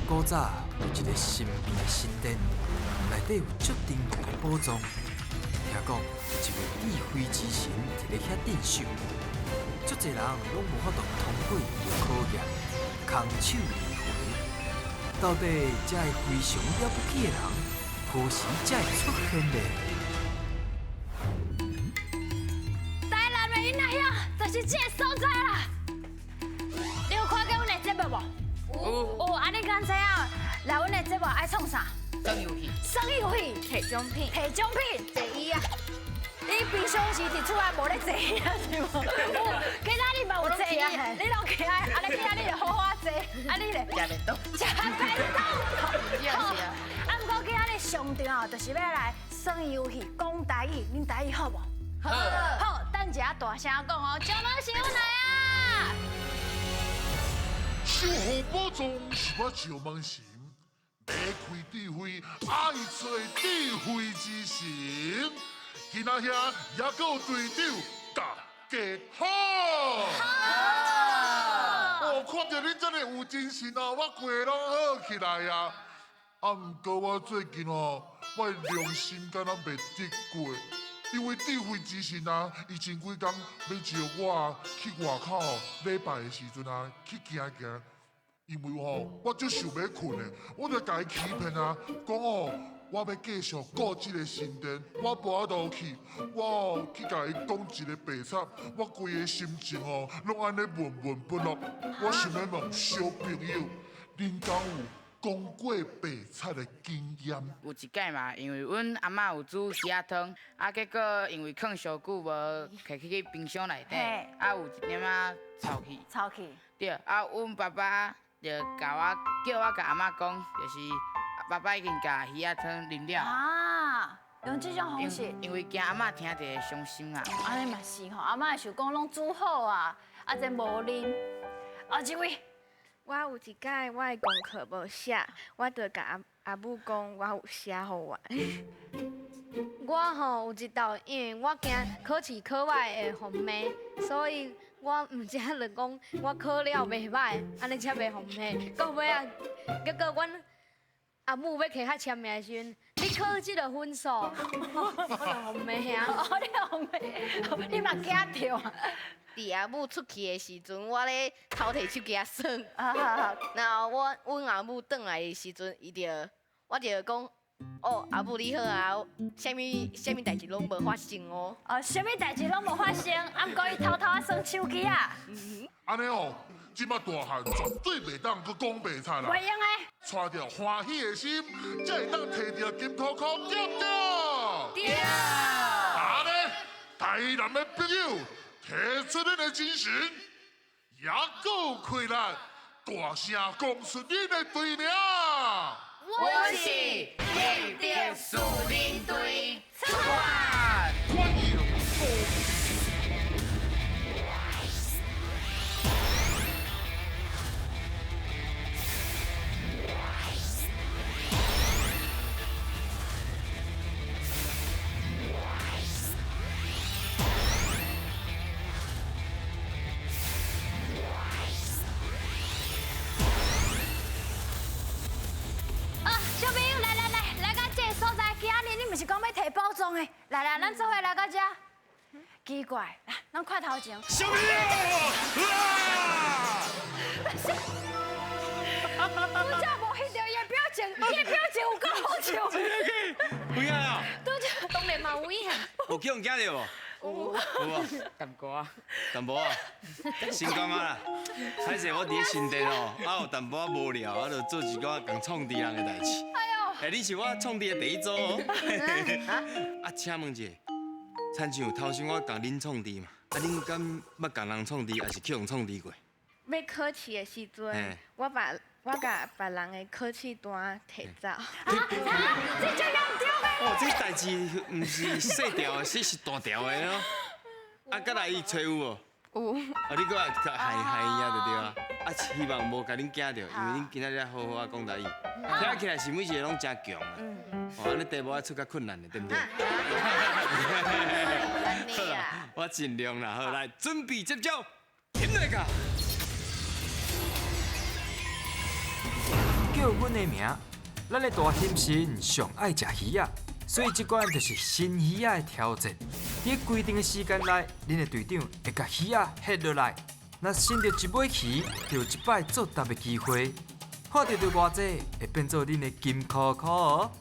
古早有一个神秘的神殿，内底有足珍贵的宝藏。听讲有一位智慧之神伫咧遐镇守，足济人拢无法度通过伊的考验，空手而回。到底这个非常了不起的人，何时才会出现呢？台南的囡仔兄，就是这个所在啦。你有看过阮的节目无？有。有，啊，你敢知影来阮的节目爱创啥？耍游戏。耍游戏。提奖品。提奖品。坐椅啊。你平常时伫厝内无咧坐椅啊，是无？有，今仔日嘛有坐椅，你拢徛，啊，你今仔日就好好坐，啊你咧？食便当。食便当。好。啊，毋过今仔日上重要就是欲来耍游戏，讲台语，恁台语好无？好。好，等一下大声讲哦，石门神来啊！守护宝藏是我石门神，欲开智慧，爱揣智慧之神。今仔兄也阁有队长，大家好。好。哦，看著恁遮尔有精神哦，我规个拢好起来啊。啊，毋过我最近哦，我的良心敢若袂得过，因为智慧之神啊，伊前几工欲招我去外口礼拜的时阵啊，去行行。因为吼，我足想欲睏的，我就共伊欺骗啊，讲哦，我欲继续顾这个神殿，我无法度去，我哦去共伊讲一个白贼，我规个心情哦，拢按呢闷闷不乐。我想欲问小朋友，恁敢有讲过白贼的经验？有一摆嘛，因为阮阿嬷有煮鱼仔汤，啊，结果因为囥伤久无摕去冰箱内底，啊，有一点仔臭气。臭气。对，啊，阮爸爸就共我叫我共阿嬷讲，就是爸爸已经共鱼仔汤啉了。啊，用这种方式。因为惊阿嬷听著会伤心啊。按呢嘛是吼，阿嬷会想讲拢煮好啊，啊这无啉。后一位。我有一摆我的功课无写，我就共阿阿母讲我有写予我。我吼有一道，因为我惊考试考歹会予骂，所以我毋才就讲我考了袂歹，按呢才袂予骂。到尾仔，结果阮阿母欲摕我签名的时阵，你考这个分数，我就予骂啊。哦，你予骂，你嘛惊著啊？伫阿母出去的时阵，我咧偷提手机仔耍。然后我阮阿母转来的时阵，伊就我就讲，哦，阿母你好啊，啥物啥物代志拢无发生哦。哦，啥物代志拢无发生，啊，毋过伊偷偷仔耍手机啊。按呢哦，这摆大汉绝对袂当阁讲白贼啦。袂用的。揣著欢喜的心，才会当提著金箍箍，对毋对？对。按呢，台南的朋友，提出恁的精神，也阁有气力，大声讲出恁的队名。我是立德树人队，出发！欢迎。小朋友，来来来，来到这个所在，今仔日你毋是讲欲提宝藏的？来来，咱做伙来到遮。奇怪，来，咱看头前。小朋友，啊！我才无翕著伊的表情，伊的表情有够好笑。有影啊？当然嘛有影。有去予惊著无？有。有无？淡薄仔。淡薄仔。先讲啊啦，歹势我伫咧新店哦，啊有淡薄仔无聊，啊就做一寡共创治人的代志。哎呦！欸，你是我创治的第一组哦。啊，请问一下，亲像头先我共恁创治嘛，啊恁敢捌共人创治，抑是去予创治过？欲考试的时阵，我把我共别人的考试单提走。啊啊！这真严重的。哦，这代志毋是细条的，这是大条的哦。啊，阁来伊揣有无？有。啊，你阁来害害伊啊，就对啊。啊，希望无共恁惊著，因为恁今仔日好好仔讲台语，听起来是每一个拢真强啊。哦，按呢题目爱出较困难的，对毋对？好啦，我尽量啦，好，来准备接招，停来个。叫阮的名。咱的大天神上爱食鱼仔，所以这关就是新鱼仔的挑战。伫规定的时间内，恁的队长会共鱼仔翕落来。若伸著一尾鱼，就有一摆作答的机会。看著著偌济，会变做恁的金箍箍哦。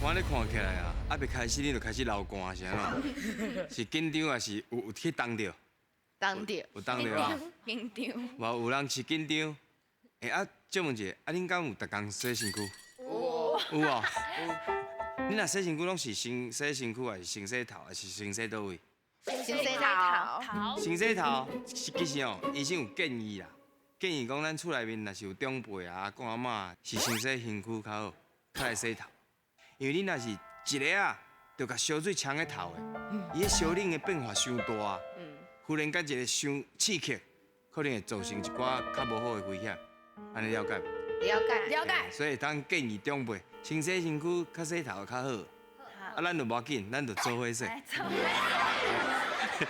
我按呢看起来啊，犹未开始你就开始流汗是按怎？是紧张还是有去冻著？冻著。有冻著啊？紧张。无有人是紧张。欸啊，借问一下，啊恁敢有逐工洗身躯？有。有哦。有。恁若洗身躯拢是先洗身躯，还是先洗头，还是先洗佗位？先洗头。先洗头，其实哦，医生有建议啦，建议讲咱厝内面若是有长辈啊、阿公阿嬷，是先洗身躯较好，较来洗头。因为你若是一个啊，就共烧水冲去头的，伊彼烧冷的变化伤大，忽然间一个伤刺激，可能会造成一寡较无好的危险。按呢了解无？了解，了解。所以当建议长辈先洗身躯，较洗头较好。啊，咱就无要紧，咱就做伙洗。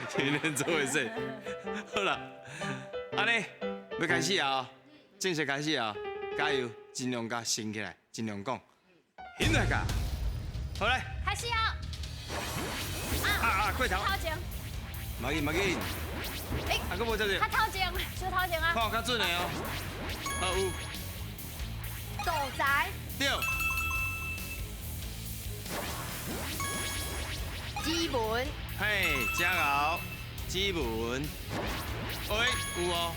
天天做伙洗。好啦，按呢欲开始啊！正式开始啊！加油，尽量共升起来，尽量讲。起来噶！好来。开始啊！啊啊，过头。头前。无紧无紧。欸，啊，阁无接著。较头前，小头前啊。看较准的哦。好有。肚仔。对。指纹。嘿，真𠢕，指纹。喂，有哦。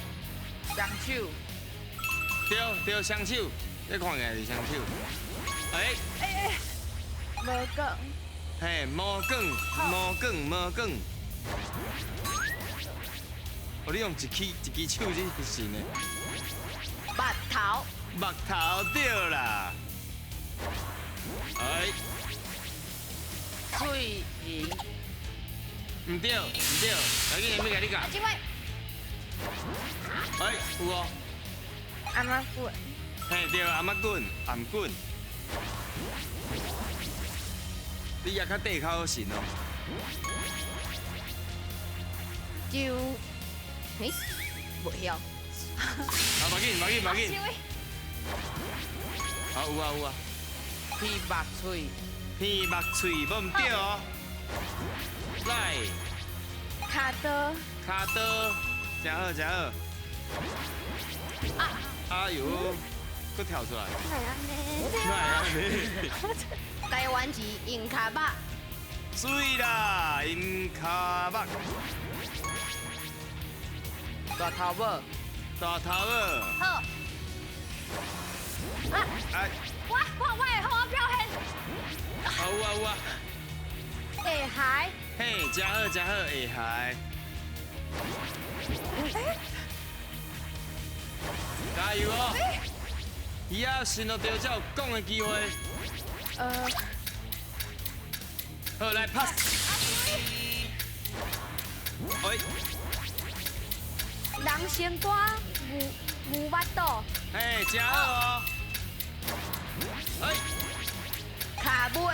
双手。对对，双手，你看起来是双手。欸。欸欸。毛管。嘿，毛管，毛管，毛管。哦，你用一支一支手去寻的。目头。目头对啦。哎。嘴型。毋对，毋对，来紧，欲共你教。这位。哎，有哦。頷仔棍。嘿，对，頷仔棍，頷棍。你也较底较好寻哦。就，欸，无晓。啊，无紧，无紧，无紧。啊，有啊，有啊。鼻目喙。鼻目喙，无毋对哦。来。跤刀。跤刀，真好，真好。啊。哎呦，阁跳出来。哪会按呢？哪会按呢？台湾字樱跤目。水啦，樱跤目。大头母。大头母。好。啊！哎。我我会好我表现。啊有啊有啊。下海。嘿，真好真好，下海。加油哦！伊仔寻到着才有讲的机会。好，来 pass。喂。人参肝牛牛腹肚。嘿，真好哦。哎。跤尾。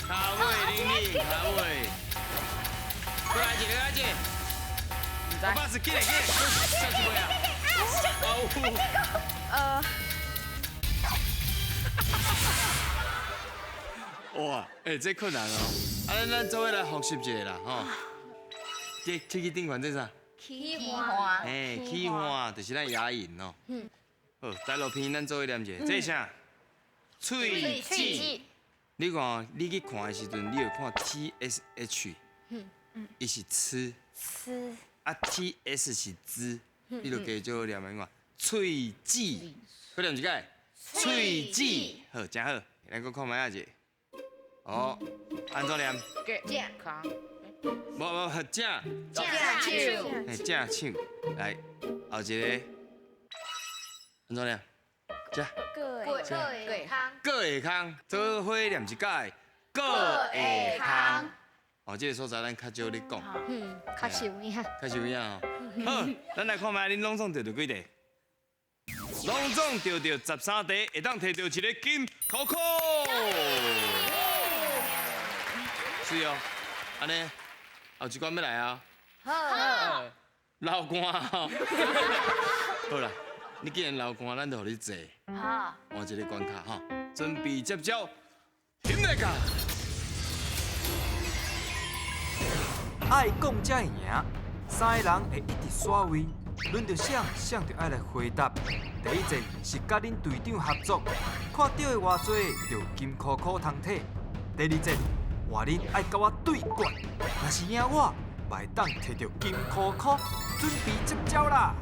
跤尾，玲玲，跤尾。过来一个，来一个。我 pass，紧来紧来，下一位啊。哇，欸，这困难哦。啊，咱做伙来复习一下啦，吼。这手机顶悬这啥？起汗。嘿，起汗就是咱牙龈哦。嗯。好，台路片咱做伙念一下，这啥？喙齿。你看，你去看的时阵，你会看 T S H，伊是吃。吃。啊，T S 是滋，你就加少念安怎？喙齿，阁念一摆。喙齿，好，真好。咱阁看觅仔者。哦，按怎念？正。无无，正。正手。嘿，正手。来，后一个。按怎念？正。过下空。过下空，做伙念一摆。过下空。哦，这个所在咱较少咧讲。嗯，较受影。较受影吼。好，咱来看觅，恁拢总摕著几块？拢总摕著13块，会当摕著一个金箍箍。是哦，按呢，后一关欲来啊。好。流汗哦。好啦，你既然流汗，咱就予你坐。好。换一个关卡吼，准备接招，起来噶！爱讲才会赢，三个人会一直刷位，轮著谁，谁就爱来回答。第一战是佮恁队长合作，看著的偌济就金箍箍通摕。第二战换恁爱佮我对决，若是赢我，嘛会当摕著金箍箍。准备接招啦！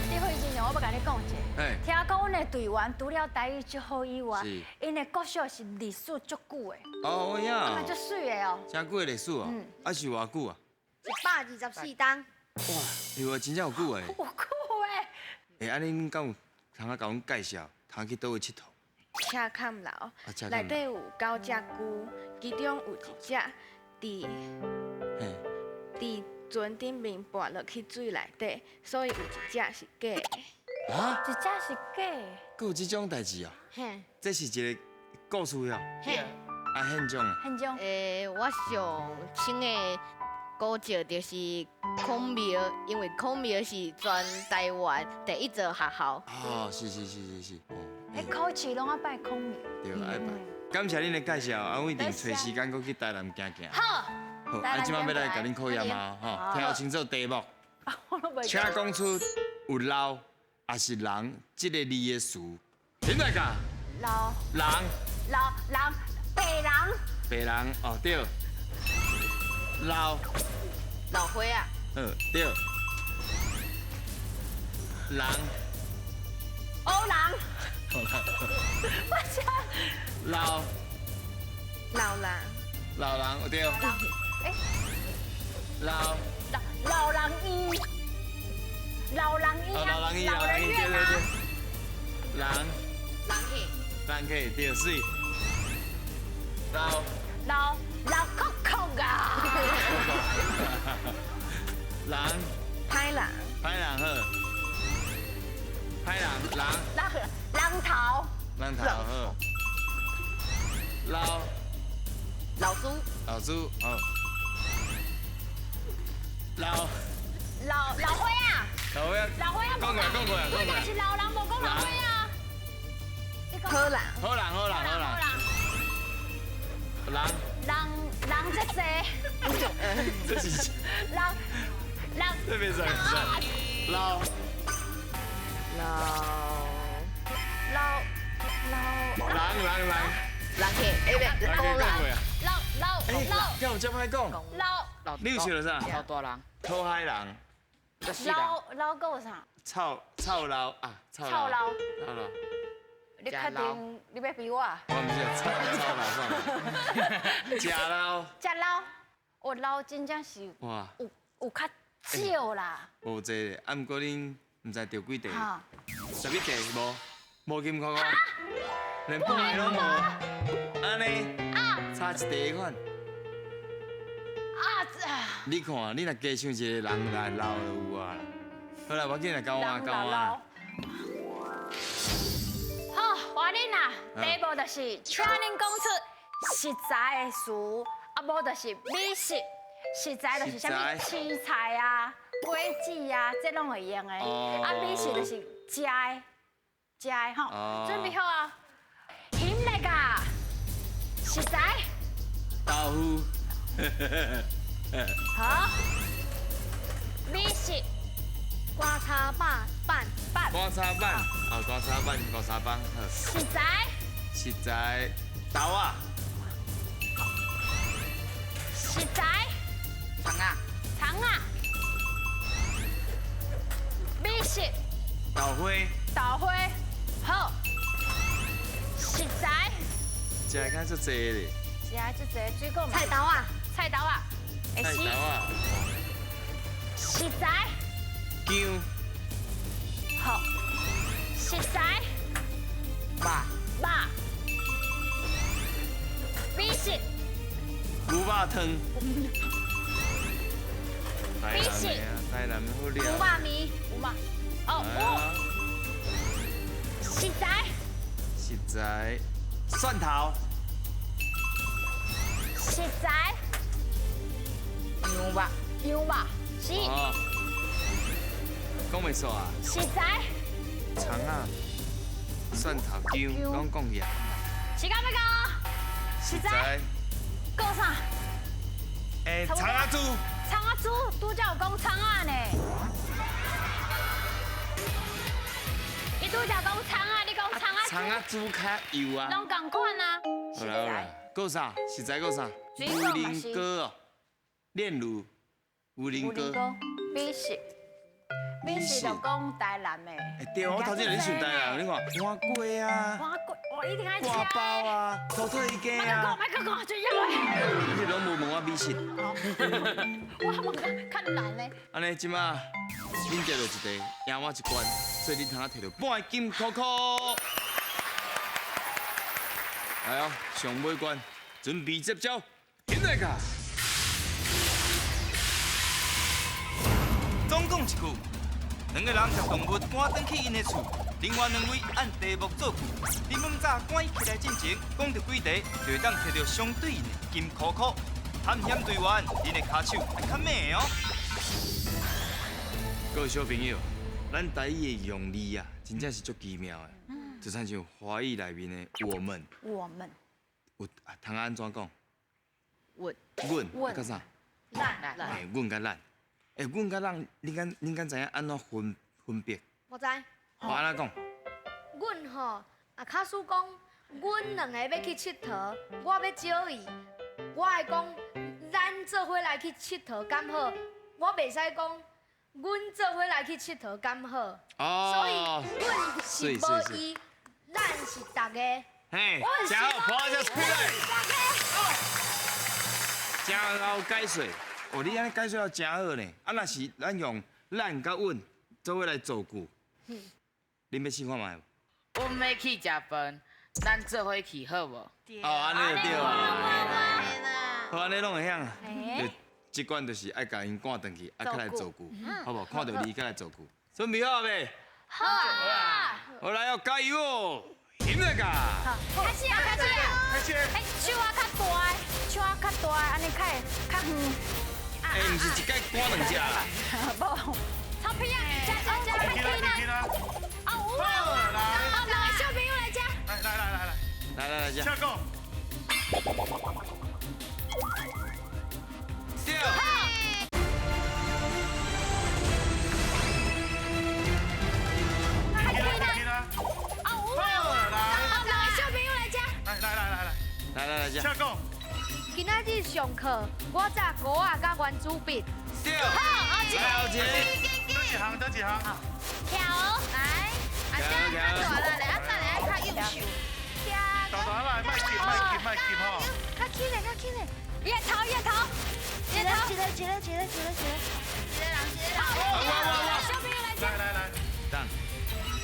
智慧之神，我欲共你讲一下。听讲阮的队员除了台语足好以外，𪜶的国小是历史足久的。哦，有影。啊，足媠的哦。真久的历史哦。啊是偌久啊？124冬。哇，有啊，真正有久的。有久的。欸，啊，恁敢有通仔共阮介绍，通去佗位𨑨迌？赤崁楼内底有9只龟，其中有一只伫船顶面跋落去水内底，所以有一只是假的。啊？一只是假的？阁有这种代志哦？嘿。这是一个故事哦。嘿。啊，现状。现状。欸，我上亲的古迹就是孔庙，因为孔庙是全台湾第一座学校。哦，是是是是是。欸，考试拢爱拜孔庙。对，爱拜。感谢恁的介绍，啊，我一定揣时间阁去台南行行。好。好，啊，这摆欲来共恁考验啊，吼，听清楚题目。请讲出有老，抑是人这个字的词。现在讲。老。人。老人，白人。白人，哦对。老。老岁仔。对。人。乌人。我想。老。老人。老人，对。老。老人院。老人院。老人院，老人院，对对对。人。人客。人客，对，媠。老。老老扣扣啊！人。歹人。歹人好。歹人，人。人头。人头好。老。老师。老师好。老。老老岁仔。老岁仔。老岁仔。讲过讲过讲过。你若是老人，无讲老岁仔。好人。好人好人好人。人。人人这济。这是。人人。这袂使。老。老。老老。人人人。人客，哎不，人客讲过啊。老老老。敢有这歹讲？老。你有想到啥？老大人。讨海人。老老阁有啥？臭臭老啊！臭老。臭老。你确定你欲比我？我毋是啊，臭臭老算。食老。食老，我老真正是哇，有较少啦。无济，啊，毋过恁毋知著几题？11题无，无金箍箍，连半个拢无，按呢？差一题款。啊！你看，你若加想一个人来老就有啊。好啦，无要紧啦，交换交换。好，换恁啦。题目就是，请恁讲出食材的词，啊，无就是美食。食材就是啥物青菜啊、果子啊，这拢会用的。啊，美食就是食的，食的吼。准备好啊？咸来噶，食材。豆腐。好。美食。瓜叉板板板。瓜叉板，哦，瓜叉板，瓜叉板，好。食材。食材，豆仔。食材。肠仔。肠仔。美食。豆花。豆花，好。食材。食的敢足济咧。食的足济，水果。菜刀仔。菜刀仔。菜刀仔。食材。姜。好。食材。肉。肉。美食。牛肉汤。美食。台南好料。牛肉面。牛肉。哦，有。食材。食材。蒜头。食材。羊肉。羊肉。是。讲袂煞啊。食材。葱仔、蒜头、姜，拢讲去啊。时间欲到哦。食材。阁啥？欸，葱仔猪。葱仔猪，拄才有讲葱仔呢。伊拄才讲葱仔，你讲葱仔猪。葱仔猪较幼啊。拢仝款啊。好啦好啦，阁啥？食材阁啥？牛奶糕哦，炼乳，牛奶糕。美食，美食就讲台南的。欸对，我头先咧想台南，你看碗粿啊，碗粿，我一定爱食。挂包啊，土腿羹啊。莫阁讲，莫阁讲，最热。你拢无问我美食。我问较难的。按呢，这马恁得到一题，赢我一关，所以恁通摕到半金箍箍。来哦，上尾关，准备接招，现在卡。总共一句，两个人共动物赶转去𪜶的厝，另外两位按题目造句。你问早赶起来进前，讲著几题，就会当摕著相对应的金箍箍。探险队员，恁的跤手爱较猛哦。各位小朋友，咱台语的用字啊，真正是足奇妙的。就亲像华语内面的我们，我们有啊，通按怎讲？阮阮，佮啥？咱。欸，阮佮咱，欸，阮佮咱，恁敢知影按怎分别？我知。我按怎讲？阮吼，啊，假使讲，阮两个欲去𨑨迌，我欲招伊，我会讲，咱做伙来去𨑨迌敢好？我袂使讲，阮做伙来去𨑨迌敢好？哦。所以，阮是无伊，咱是逐个。嘿，真好，破一下出来。真好解说，哦，你按呢解说了真好呢。啊，若是咱用咱佮阮做伙来造句，恁欲试看觅无？阮欲去食饭，咱做伙去好无？哦，按呢就对啊。好，按呢拢会晓啊。就这关就是爱共𪜶赶转去，啊，较来造句，好无？看著字较来造句，准备好未？好啊。好来哦，加油哦！现在噶。好，开始啊，开始啊！开始。欸，手仔较大，手仔较大，按呢较会较远。欸，毋是一摆赶两只啦。无，臭屁啊！食食食，较轻啦。哦，有啊有啊，好，两个小朋友来食。来来来来来。来来来，请讲。对。较轻啦。哦，有啊有啊，好，两个小朋友来食。来来来来来。来来来，请讲。今仔日上课，我炸锅仔佮圆珠笔。对。好，阿姐。来，阿姐。倒一项，倒一项。跳。来，阿姐较大力咧，啊，等下爱较幼秀。大大来，莫急，莫急，莫急吼。较轻咧，较轻咧。一头，一头，一头，一个，一个，一个，一个，一个，一个人，一个人。小朋友来来来来。等。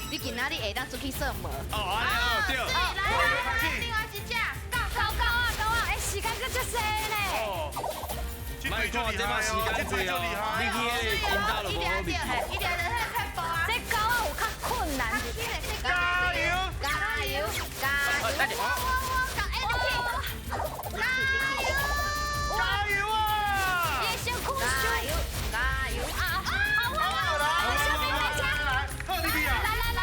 你今仔日会当出去耍无？哦，按呢好，对。来来来，另外一只。够够够啊够啊！哎，时间阁足济呢。哦。莫看这马时间济哦，你去彼个𪜶兜就无好味。一定就彼个撇步啊。这狗仔有较困难。加油！加油！加油！我我我，加油！加油啊！伊的身躯加油！加油！啊啊！好啊！小朋友来吃。来来来，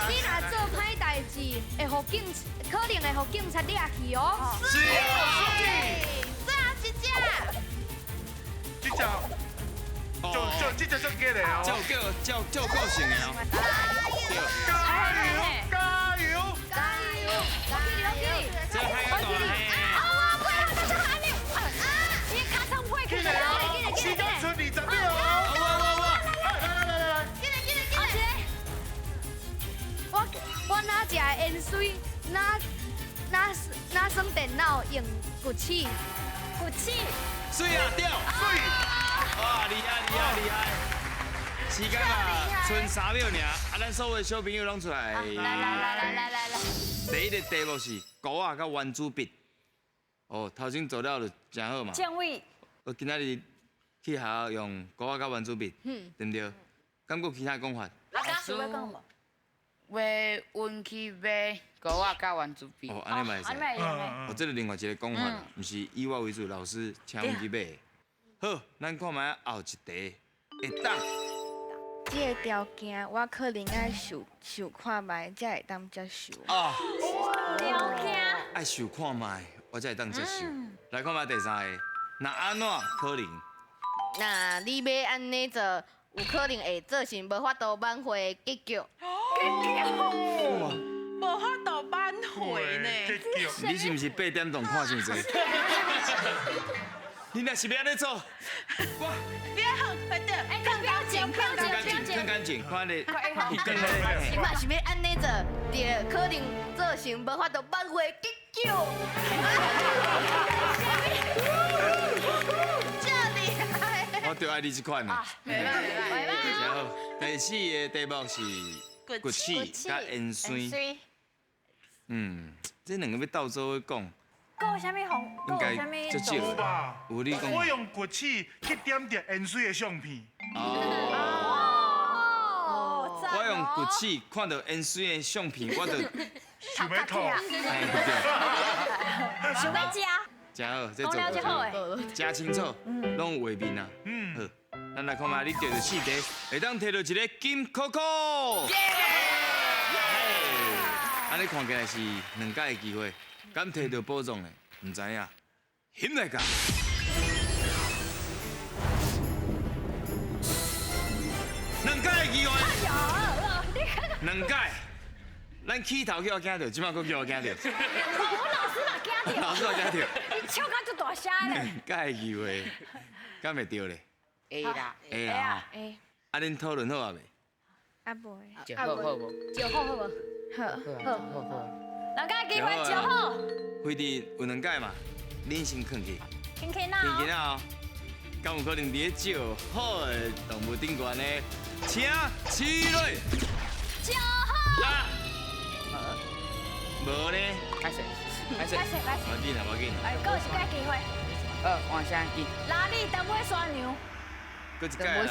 你若做歹代志，会予警，可能会予警察掠去哦。是啊。最后一只。这只，就这只足激烈哦。照个性的哦。加油！加油！加油！加油！这海大嘿。啊！我过来，大家按呢，啊！伊尻川飞起来，时间剩20秒哦。哇哇哇！来来来来来，进来进来进来。我若食烟水，若耍电脑用骨齿，骨齿。水啊对。水。哇，厉害厉害厉害！时间啊，剩3秒尔，啊，咱所有的小朋友拢出来。来来来来来来来。第一个题目是锅仔佮圆珠笔。哦，头先做了就真好嘛。正位。我今仔日去学校用锅仔佮圆珠笔，对毋对？敢阁其他讲法？啊，刚有欲讲无？欲阮去买锅仔佮圆珠笔。哦，按呢嘛会使。哦，这个另外一个讲法啦，毋是以我为主，老师请阮去买。好，咱看觅后一题会当。听这个条件，我可能爱想想看觅，才会当接受。啊，条件。爱想看觅，我才会当接受。来看觅第三个，若按怎可能？若你欲按呢做，有可能会造成无法度挽回的结局。结局。无法度挽回呢？你是毋是8点档看伤济？你若是欲按呢做，我。你爱好，快点，看干净，看干净，看干净，看你。你嘛是欲按呢做，就可能造成无法度挽回的结局。这厉害！我就爱你这款的。袂歹袂歹。真好。第四个题目是骨齿佮烟酸。嗯，这两个欲斗做伙讲。阁有啥物方？应该足少吧？有你讲。我用骨齿去点著烟水的相片。哦。我用骨齿看到烟水的相片，我就想欲吐。想欲食。真好，这做真清楚，拢有画面啊。嗯。好，咱来看觅，你得著四题，会当摕到一个金扣扣。耶！按呢看起来是两摆的机会。敢摕到宝藏的，毋知影，险来噶。两摆的机会。两摆，咱起头叫我惊著，这摆阁叫我惊著。我老师嘛惊著。老师嘛惊著。伊笑甲足大声咧。两摆机会，敢会著咧？会啦。会啦。会。啊，恁讨论好啊未？啊无。就好好无？就好好无？好。好。好好。两摆机会就好。辉弟有两摆嘛，恁先囥去。轻轻啊！轻轻啊！敢有可能伫咧石虎的动物顶悬呢？请起落。石虎。无呢？歹势，歹势，歹势，歹势。无紧啊，无紧。哎，阁有一摆机会。换声机。拉力长尾山牛。阁一摆啦。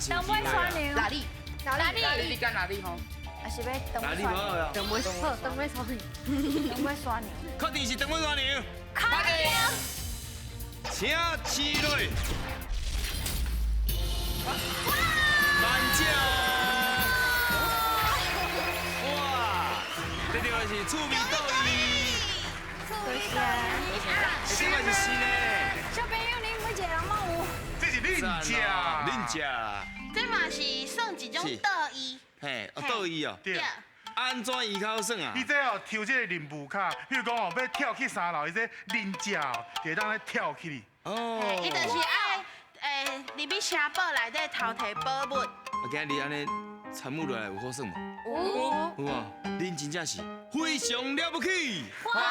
长尾山牛。拉力，拉力，你讲拉力吼？还是欲长尾山牛？长尾好，长尾山牛。长尾山牛。确定是长尾山牛。确定。请起落。万奖！哇，这地方是趣味倒椅。趣味倒椅。这嘛是新的。小朋友，恁每一个人拢有。这是恁食，恁食。这嘛是算一种倒椅。嘿，哦，倒椅哦。对。按怎伊较好耍啊？伊这哦抽这个任务卡，比如讲哦，欲跳去三楼，伊这忍者哦，就会当咧跳起去。哦。伊就是爱入去城堡内底偷提宝物。啊，今日按呢参与落来有好耍无？有。有啊，恁真正是非常了不起。欢